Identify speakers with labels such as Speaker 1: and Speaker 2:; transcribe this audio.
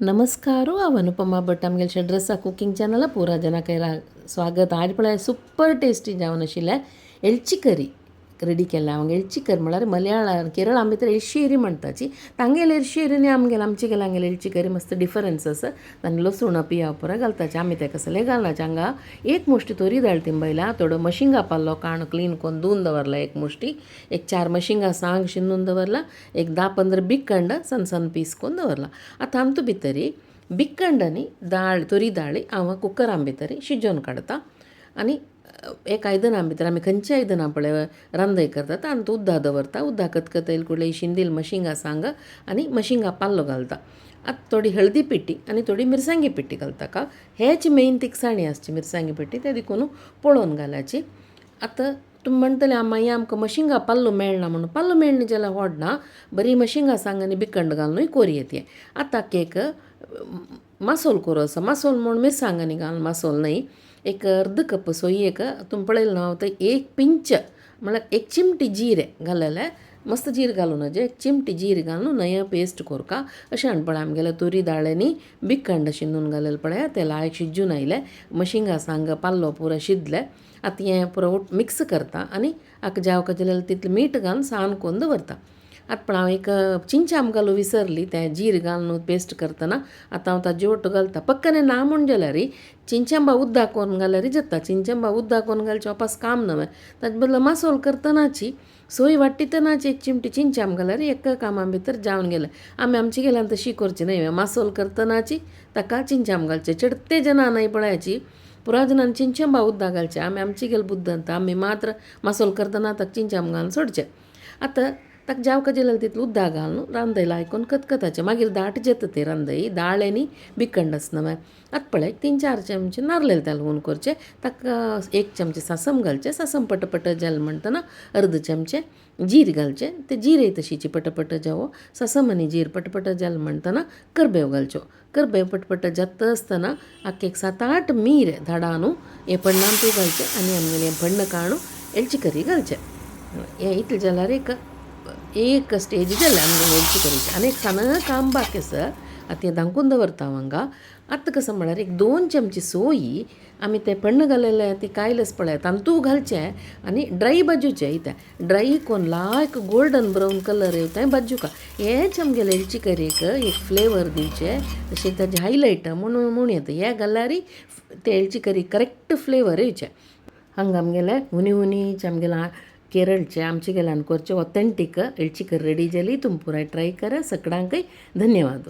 Speaker 1: नमस्कार, हांव अनुपमा भट आमगेले शेड्रसा कुकिंग चॅनल पुरा जनाक स्वागत। आज पळय सुपर टेस्टी जावन आशिल्लें एलची करी रेडी केल्या। हांव एलची करी म्हळ्यार मलयाळ केरळा भितर एलशेरी म्हणटाची, तांगेले एलशेरी आनी आमगेले आमचे गेले हांगेले एलची करी मस्त डिफरन्स आसा। तांणी लसूण पिया पुरा घालताचे, आमी तेका कसले घालनाचे। हांगा एक मुष्टी तोरी दाळ तिंबयल्या, थोडो मशिंगा पाल्लो काण क्लीन करून धुवन दवरला एक मुष्टी, एक 4 मशिंगा सांग शिंदून दवरला, एक 10-15 बिकंड सण सण पीस करून दवरला। आतां आमतू भितरी बिकंड आनी दाळ तोरी दाळी हांव कुकरां भितर शिजोवन काडटा आनी एक आयदनां भितर आमी खंयच्या आयदनां पळय रांदय करता तातूंत उदक दवरता। उदक कतकतयल कुडले शिंदील मशिंगा सांग आनी मशिंगा पाल्लो घालता। आतां थोडी हळदी पिठी आनी थोडी मिरसांगी पिठी घालता का, हेच मेन तिखसाणी आसची मिरसांगी पिठी, ते देखून पळोवन घालाची। आतां तुमी म्हणटले मागीर आमकां मशिंगा पाल्लो मेळना म्हणून, पाल्लो मेळना जाल्यार व्हडना, बरी मशिंगा सांग आनी बिकंड घालूनय कोरी येते। आतां केक मासोल कोरो आसा, मासोल म्हूण मिरसांग आनी घालून मासोल न्हय, एक अर्द कप सोयेक तुमी पळयलें ना हांव एक पिंच म्हळ्यार एक चिमटी जिरें घाललेलें, मस्त जीर घालूं नजे, एक चिमटी जीर घालून नये पेस्ट कोरका। अशें हाण पळय आमगेले तोरी दाळ्यांनी बिकंड शिंदून घालेलें पळय, ते लायक शिजून आयले, मशिंगा सांग पाल्लो पुरो शिजले। आतां हें पुरो मिक्स करता आनी आतां जावका जाल्यार तितलें मीठ घालून सान करून दवरता। आतां पण हांव एक चिंचाम घालूं विसरली, तें जीर घालून पेस्ट करतना आतां हांव ताजे ओट्टू घालता। पक्कने ना म्हूण जाल्यार चिंचांबा उदक करून घाल्यार जाता, चिंचांबा उदक करून घालचें वापस काम नवें, ताजे बदला मासोल करतनाची सोय वाडटीतनाची एक चिमटी चिंचाम घाल्यार एका कामा भितर जावन गेलें। आमी आमचे गेल्यान तशी करची न्हय, मासोल करतनाची ताका चिंचाम घालचें। चडते जाणां न्हय पळयाची पुरा जाणांनी चिंचांबा उदक घालचें, आमी आमचे गेले बुद्दंत आमी मात्र मासोल करतना ताका चिंचाम घालून सोडचें। आतां ताका जावका जाल्यार तितलें उदक घालून रांदय लायकून कतकताचें, मागीर दाट जेता तें रांदय दाळ आनी बिकंड आसना मागीर। आतां पळय 3-4 चमचे नारलें तेल हून करचें, ताका 1 चमचे सासम घालचें, सासम पटपट जालें म्हणटना अर्द चमचे जीर घालचें, तें जिरें तशीची पटपट जावो, सासम आनी जीर पटपट जालें म्हणटना करबेव घालच्यो, करबेव पटपट जाता आसतना आख्खे एक 7-8 मीर धाडां न्हू हें पण्णान तूं घालचें आनी आमगेलें हें पण्ण काडून एलची करी घालचें। हें इतलें जाल्यार एक स्टेज जालें आमगेलें एलची करीचें। आनी एक सान काम बाकी आसा, आतां तें धांकून दवरता हांव हांगा। आतां कसो म्हळ्यार एक 2 चमचे सोयी आमी तें पण्ण घालेलें ती कायलस पळय तातूंत घालचें आनी ड्राय भाजूचें, इतें ड्राय कोन्न लायक गोल्डन ब्रावन कलर येवता भाजूका। हेच आमगेले एलची करीक एक फ्लेवर दिवचें, तशें ताजें हायलायट म्हणून म्हूण येता, हें घाल्यार ते एलची करी करेक्ट फ्लेवर येवचें। हांगा आमगेलें हुनी हुनीच आमगेलें केरळचे आमचे गेल्यान करचे ऑथेंटीक एलची करी रेडी जाली। तुमी पुराय ट्राय करा। सगळ्यांकय धन्यवाद।